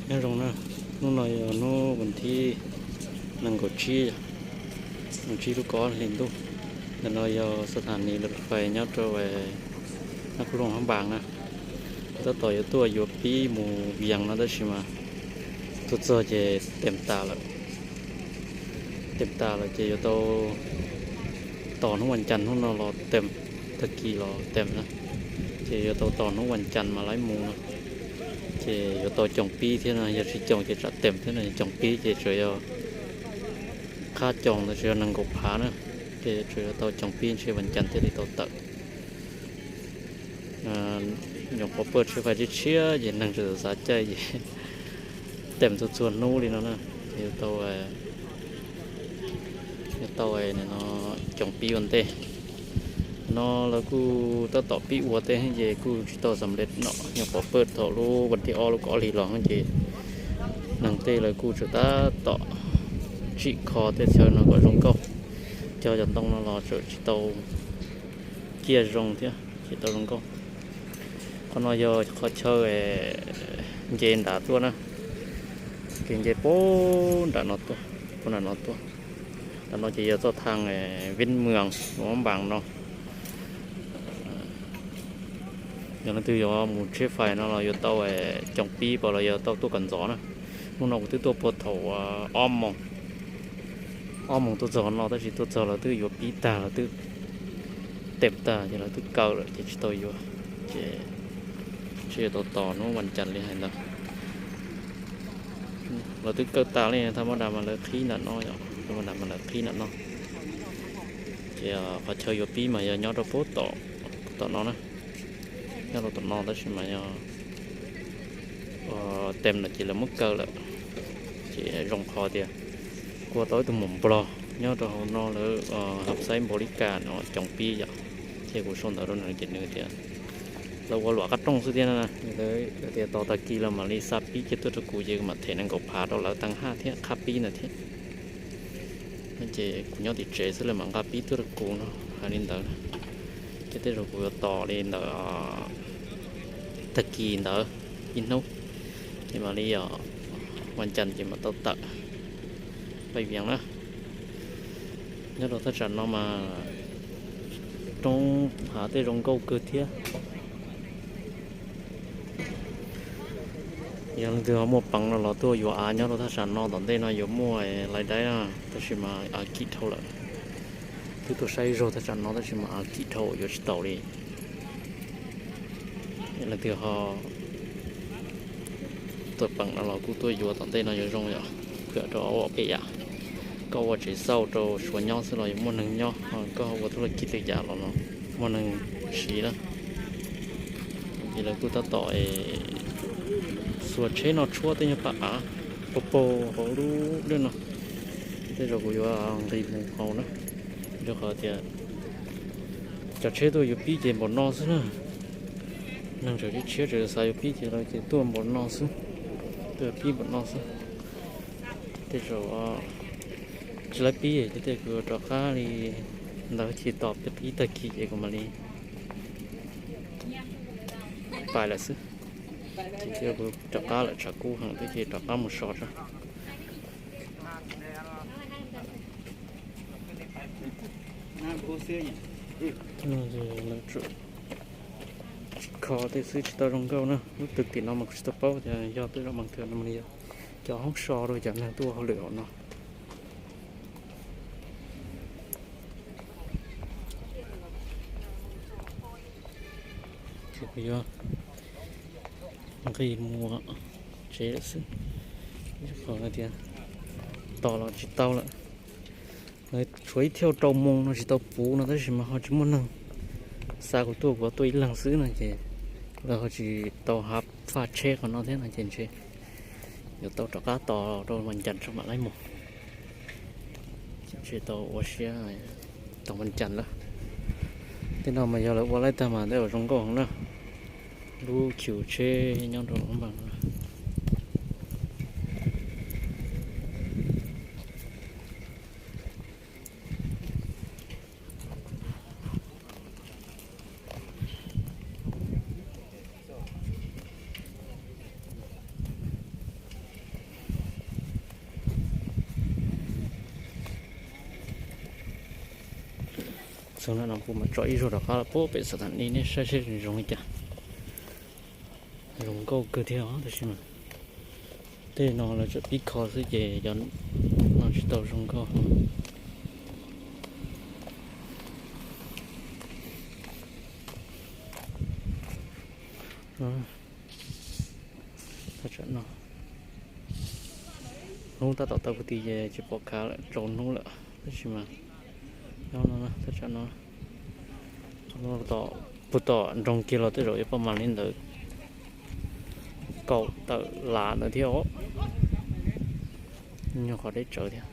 Nyob zoo na, hnub no yog hnub vas thib nees nkaum tsib, nees nkaum tsib lub kaum ob hlis ntuj. Ntawm no yog xa thas nis laj fais nyob rau Nab Khuj Looj Hab Npas na. Kuv tab tom yuav tuaj yuav pib mus Vias no tab sis mas tuaj txog ces tem tas lawm. Tem tas lawm ces yuav tau tos hnub vas cas hnub no los tem, tag kis los tem na. Ces yuav tau tos hnub vas cas mas lawv mus no. Ces yuav tau coos pib thiab no, yog tsis coos ces tsam tem thiab no, coos pib ces tsuas yog qhab coos ntawd tsuas yog nees nkaum phav na. Ces tsuas yuav tau coos pib ntshe vas cas thiaj li tau tawm. Nyuam qhuav paj tsheb fais tshiab tshiab ces neeg tseem xav caij ces tem txhua txhua hnub li no na. Ces yuav tau, yuav tau no coos pib ua ntej. No lawv kuj tab tom pib ua tej ces kuj tsis tau xam lej no, nyuam qhuav paj thaum lub vas thib ob lub kaum ob hlis los ces neeg tej lawv kuj tseem tab tom tsim kho tej chaw no kom zoo nkauj. Cog cov ntoo no los tseem tsis tau ciaj zoo thiab, tsis tau zoo nkauj. Qhov no yog qhov chaw nce nram tuaj na, kev nce puag nram no tuaj, puag nram no tuaj. Nram no ces yog txoj thaj Vib Mws Luam Npas no. Yog leej twg yuav mus tsheb fais no los yuav tau coos pib pas los yuav tau tuaj kom ntxov na. Hnub no kuv twb tuaj puag thaum ob moos, ob moos tuaj txog no tab sis tuaj txog lawv twb yuav pib tag, lawv twb tem tag ces lawv twb kaw lawm ces tsis tau yuav. Ces tsis yuav tau tos hnub vas cas li hais ntawd. Lawv twb kaw tas li, thaj mab das mas lawv qhib nram no, thaj mab das mas lawv qhib nram no. Ces qhov chaw yuav pib mas yog nyob rau puag tom no na, nyob rau tom no tab sis mas yog tem lawm ces lawv muab kaw lawm. Ces zoo qhov tias kuv tau ib tug muam Nplog nyob rau hauv no lawv hab xaib npaum li cas no coos pib yom. Ces kuv sau ntawv rau nws ces nws tias lawv ua luam qab rooj xwb thiab na. Tias tos tag kis los mam li xa pib kiag tuaj rau kuv ces kuv mam them nees nkaum phav rau lawv tag haj thiab qhab pib ntawd thiab. Ces kuv nyob tim tsev xwb lawv mam nqa pib tuaj rau kuv no, hais li ntawd. Ces tej zaum kuv yuav tos li ntawd tag kis ntawd ib hnub, ces mam li yog vas cas ces mam tau tawm pais Vias na. Nyob rau thaj tsam no mas roob hav tej zoo nkauj kawg thiab. Yog leej twg ho muaj peev no los tuaj yuav av nyob rau thaj tsam no, tom ntej no yuav muaj lais daib na, tab sis mas av kim dhau lawm. Twb tuaj saib zog thaj tsam no tab sis mas av kim dhau yuav tsis taus li. Yog leej twg ho tuaj peev no los kuj tuaj yuav, tom ntej no yuav zoo yom, phwm rau ob peb yam. Koj ua tsev xauj rau suav nyob xwb los yuav muaj neeg nyob, koj ua tub laj kij twg yam los muaj neeg siv na. Ces lawv kuj tab tom xuas tsheb no tshuab tej nyuag paj av paug paug hauv lub dej no. Tej zaum kuv yuav nqis mus hauv na, rau qhov tias cov tsheb tuaj yuav pib ces npaum no xwb na. Neeg tseem tshiab tshiab tseem xav yuav pib ces lawv ces tuaj npaum no xwb, tuaj pib npaum no xwb. Tej zaum tsis laib pib ces tej kuv rov qab li ntawd ces tos pib tag kis ces kuv mam li pais lawm xwb. Ces kuv rov qab lawm, tshav kub heev thiab ces rov qab mus so tso. Tsis kho tej xwb tsis tau zoo nkauj na. Lub twg tim no mas kuv tsis tau paub tias yog tej zaum mas twg no mas yog cov hoob so rau cov neeg tuaj ua hauj lwm hauv no. Ces kuv yuav nqis mus tsev lawm xwb, qhov tias tos los tsis tau lawm. Tshuav ib thiaj rau moo no tsis tau puv no tab sis mas ho tsis muaj neeg xa kuv tuaj, kuv tuaj ib leeg xwb no ces lawv ho tsis tau hav faj tsheb qhov no thiab no ces ntshe yuav tau rov qab tos rau vas cas tso mam laib mus. Tsis tau ua siab, tau vas cas lawm. Tej no mas yog lawv ua laib tag mas tej zaum zoo nkauj heev na. Lub chus tsheb nyob rau npam no. Tus no no kuv mam tso ib zaug rov qab lawm pub pem xav tham li nej saib seb zoo li cas. Zoo nkauj kawg thiab os, tab sis mas tej no lawv tseem pib kho xwb ces cov no tsis tau zoo nkauj. Thaj tsam no hnub tab tom tau puv ti ces tsis pom khav lawm, tsaus hnub lawm, tab sis mas nyob no thaj tsam no puag tom nroog kiag los tej zaum yuav poj mas li ntawd kaum tawm lav ntawd thiab os. Nyuag qhov deb tsawv thiab.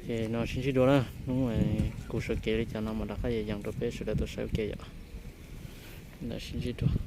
Ces no sib ntsib dua na, hnub kuv sawv kev li cas no mas rov qab yees rau peb sawv daws tau saib ua ke yom. Ntawd sib ntsib dua.